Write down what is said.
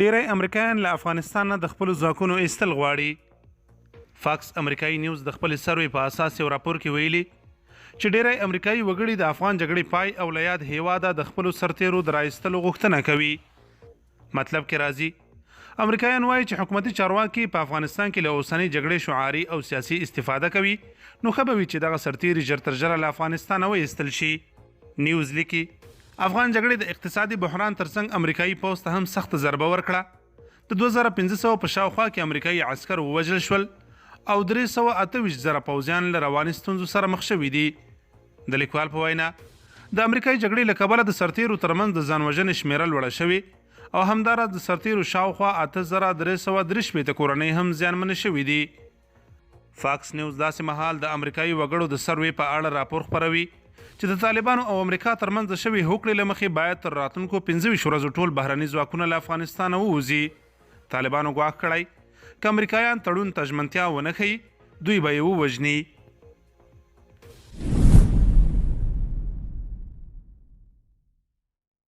ډیری امریکایان له افغانستان نه د خپلو ځواکونو ایستل غواړي. فاکس امریکایي نیوز د خپلې سروې په اساس یو راپور کې ویلي چې ډیری امریکایي وګړي د افغان جګړې پای او له یاد هیواده د خپلو سرتیرو د راایستلو غوښتنه کوي. مطلب کې راځي امریکایان وایي چې حکومتي چارواکي په افغانستان کې له اوسنۍ جګړې شعاري او سیاسي استفاده کوي، نو ښه به وي چې دغه سرتیري ژر تر ژره له افغانستانه وایستل شي. نیوز لیکي، افغان جګړې د اقتصادي بحران ترڅنګ امریکایي پوځ ته هم سخته ضربه ورکړه. د 2500 په شاوخوا کې امریکایي عسکر ووژل شول او 328 زره پوځیان له رواني ستونزو سره مخ شوي دي. د لیکوال په وینا، د امریکایي جګړې له کبله د سرتیرو ترمنځ د ځان وژنې شمېره لوړه شوې او همداراز د سرتیرو شاوخوا 8363 کورنۍ هم زیانمنې شوې دي. فاکس نیوز داسې مهال د امریکایي وګړو د سروې په اړه راپور خپروي چې د طالبانو او امریکا ترمنځ د شوې هوکړې له مخې باید تر راتلونکو 25 ورځو ټول بهرني ځواکونه له افغانستانه ووځي. طالبانو ګواښ کړی، که امریکایان تړون ته ژمنتیا ونه ښيي، دوی به یې ووژني.